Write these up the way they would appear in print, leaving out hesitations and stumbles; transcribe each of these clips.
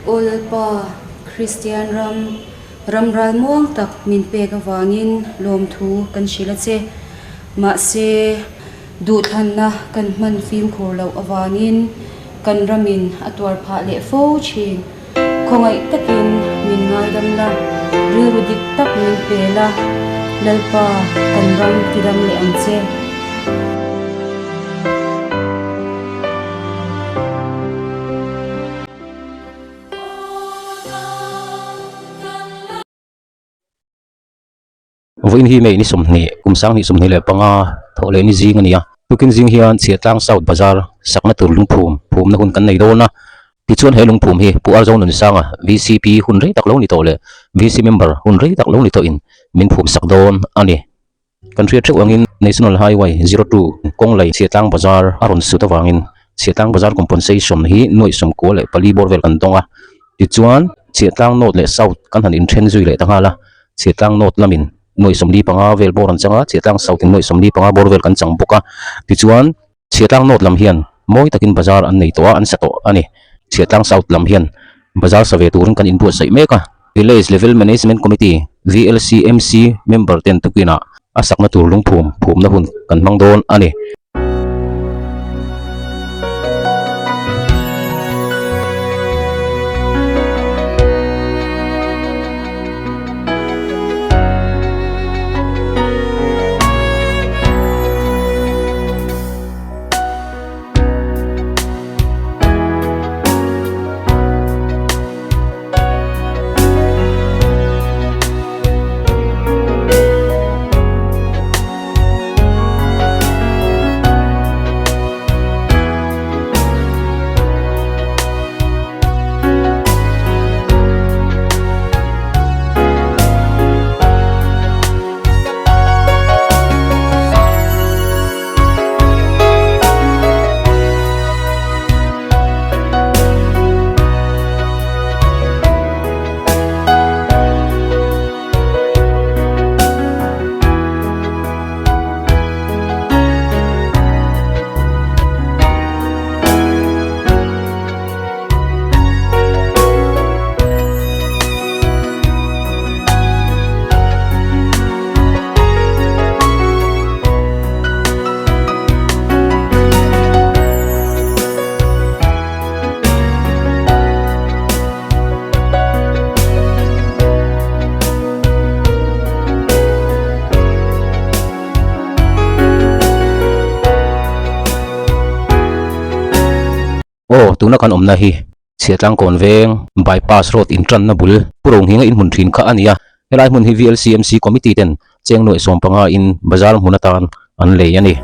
Aw Lalpa, Kristian ram, ram ralmuang tak min pek avangin lawmthu kan hrilh a che. Mahse, duhthlanna kan hman fimkhur loh avangin kan ramin a tuar phah leh fo thin. Khawngaih takin min ngaidam la, rilru dik tak min pe la, Lalpa kan ram tidam leh ang che. Vawiin hi May ni 20, kum 2025 thawh leh ni zing a ni a. Tukin zing hian Chhiahtlang South Bazar sakna tur lungphum phumna hun kan nei dawn a. Tichuan he lungphum hi Pu Arzo Nunsanga VCP hun rei tak lo ni tawh leh VC member hun rei tak lo ni tawhin min phum sak dawn a ni. Kan hriat theuh angin National Highway 02 kawng lei Chhiahtlang Bazar a rawn sut avangin Chhiahtlang Bazar Compensation hi nuaih 94 bawr vel kan dawng a. Tichuan Chhiahtlang North leh South kan han inthen zui leh ta nghal a. Chhiatlang North lamin nuaih 45 vel bawr an chang a, Chhiatlang South in nuaih 45 bawr vel kan chang bawk a. Tichuan, Chhiatlang North lam hian mawi takin bazar an nei tawh a, an sa tawh a ni. Chhiatlang South lam hian bazar sa ve turin kan inbuatsaih mek a. Village Level Management Committee, VLCMC, member ten tukinah a sakna tur lungphum phumna hun kan hmang dawn a ni. Aw, tuna kan awmna hi Chhiatlang Kawn Veng Bypass Road intanna bul Pu Rohnghinga inhmun thin kha a ni a. Helai hmun hi VLCMC Committee ten cheng nuaih 15 in bazar hmun atan an lei a ni.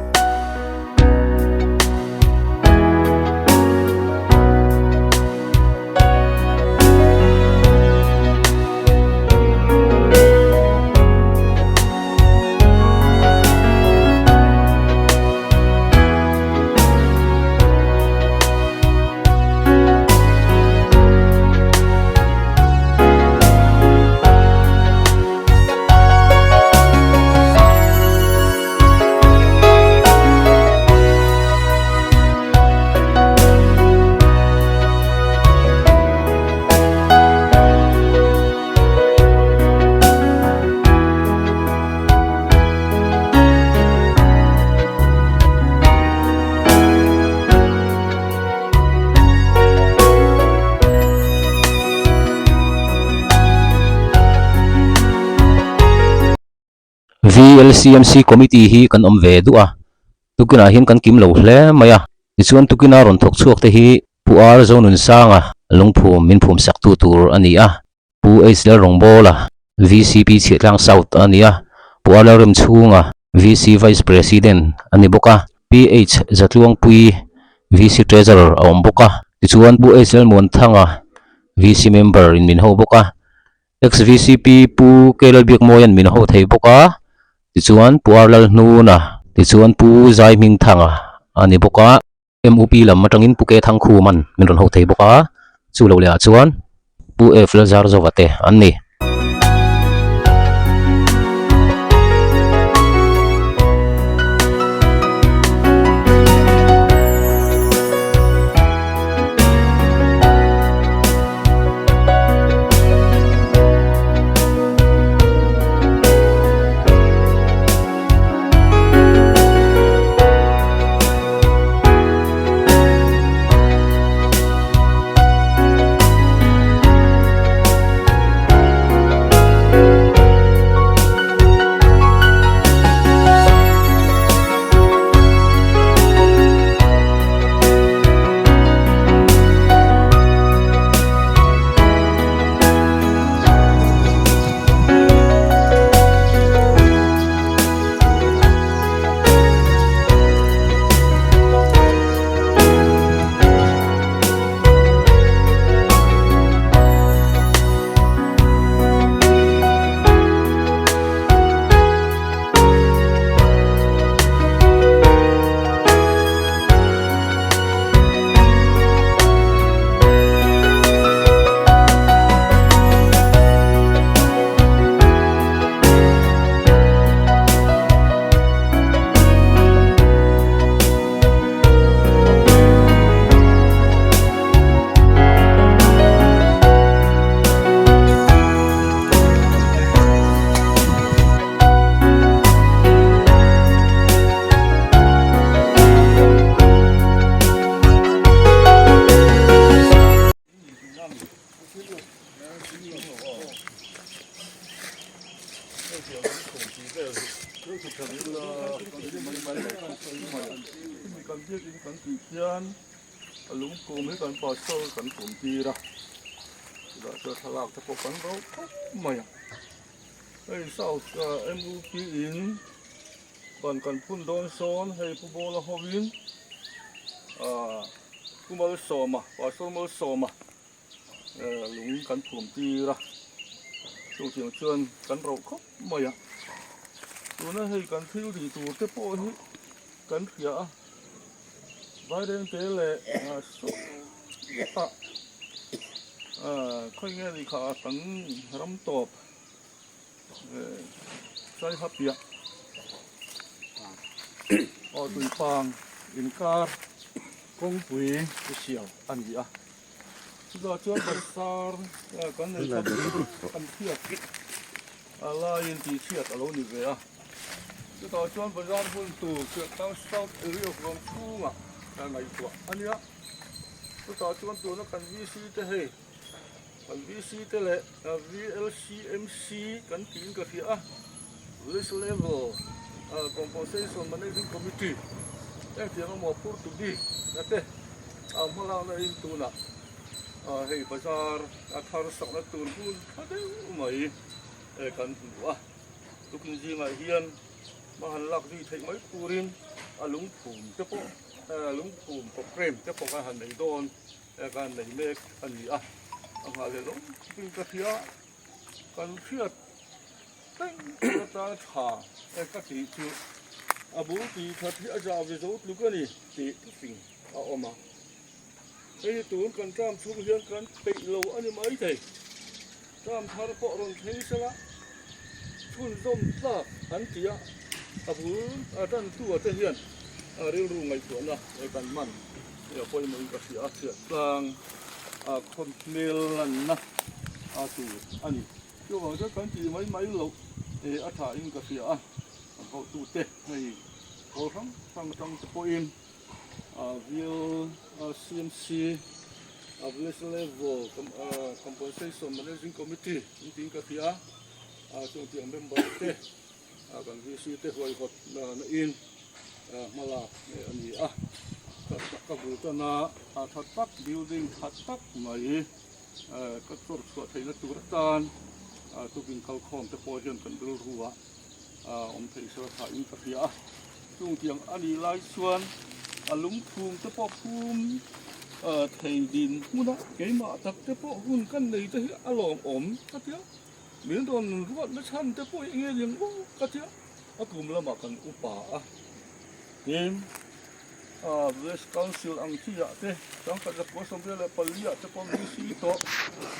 VLCMC Committee hi kan awm ve duh a, tukinah hian kan kim lo hle mai a, tichuan tukina rawn thawk chhuak te hi Pu R Zonunsanga lungphum min phum sak tu tur a ni a. Pu H Lalrawngbawla, VCP Chhiahtlang South a ni a, Pu R Lalremchhunga, VC Vice President a ni bawk a, PH Zatluangpui, VC Treasurer a awm bawk a, tichuan Pu H Lalmuanthanga, VC Member in min ho bawk a, Ex-VCP Pu K Lalbiakmawia'n min ho thei bawk a, tichuan Pu R Lalhnuna, tichuan Pu Zaihmingthanga a ni bawk a. MUP lam atangin Pu Ke Thangkhuman min rawn ho thei bawk a, chu lo lehah chuan Pu F Lalzarzova te an ni. Hemi kan biakin kan tih hian a lungphum hi kan pastor kan tum tir a, chutah chuan thlalak te pawh kan rauh khawp mai a. Hei South MUP in ban kan phun dawn sawn hei Pu Bawla hovin ah Pu Malsawma Pastor Malsawma lung kan phum tir a, chutiang chuan kan rauh khawp mai a. Tuna hei kan thil tih tur te pawh hi kan hria a, Vairengte leh sawtah khawi nge ni kha kan ram tawp Saiha piah aw tuipang inkar kawngpui chu siam a ni a. Chutah chuan bazar kan nei tham kan hriat a laiin tihchhiat a lo ni ve a. Chutah chuan bazar hmun tur Chhiahtlang South Area rawng chhungah ngaihtuah a nia. Chutah chuan tuna kan VC te hei kan VC te leh VLCMC kan tiin ka hria a, Village Level Compensation Managing Committee engtiang emaw phur tu bik na te a hmalakna in tunah hei bazar a thar sakna tur hun tha deuh mai kan hmu a. Tukin zingah hian hma han lak zui theih mai turin a lungphum te pawh lungphum programme te pawh kan han nei dawn. Ka han nei mek a ni a, a nghah leh lawm khawpin ka hria, kan hriat reng tur atan tha e ka tih chu a bul tih khat hi a zah ve zo tluk a ni tih thufing a awm a, hei hi tun kan tram chhung hian kan peih lo a ni maithei, tram thar pawh rawn thleng sela chhunzawm tlak an ti a, a bul a tantu ah te hian a rilru ngaihtuahna kan hman. Hei a pawimawhin ka hria a, chhiat tlang a khaw hmel lanna a tur a ni. Chuvang chuan kan tih mai mai loh a thain ka hria a, kan hotute hei pawl hrang hrang atang te pawhin VL CMC Village Level Compensation Managing Committee an tiin ka hria a, chung tiang member te Kan VC te huaihawt na in hmalak a ni a, ka bul tan a tha tak building tha tak mai ka chawr chhuah theihna tur atan tukin kalkhawm te pawh hian kan rilru ah awm theih se tha in ka hria a, chung tiang a nih lai chuan a lungphum te pawh phum thei din hmun a keimah tak te pawh hun kan nei te hi a lawmawm ka tia. Min rawn ruat na chhan te pawh hi enge ni ang aw ka tia a kum lamah kan upa a tin ah village council ang chi ah te changkhat zakua 24 ah te pawh VC tawh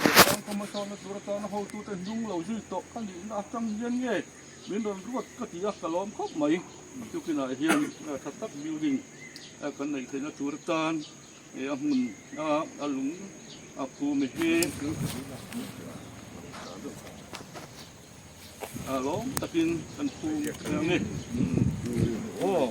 tlang khawm hmasawnna tur atana hotu te hnung lo zui tawh a nihna atang hian nge min rawn ruat ka ti a ka lawm khawp mai tukinah hian tha tak building kan neih theihna tur atan a hmun a lung a phum hi a lawm takin kan phum a ni aw.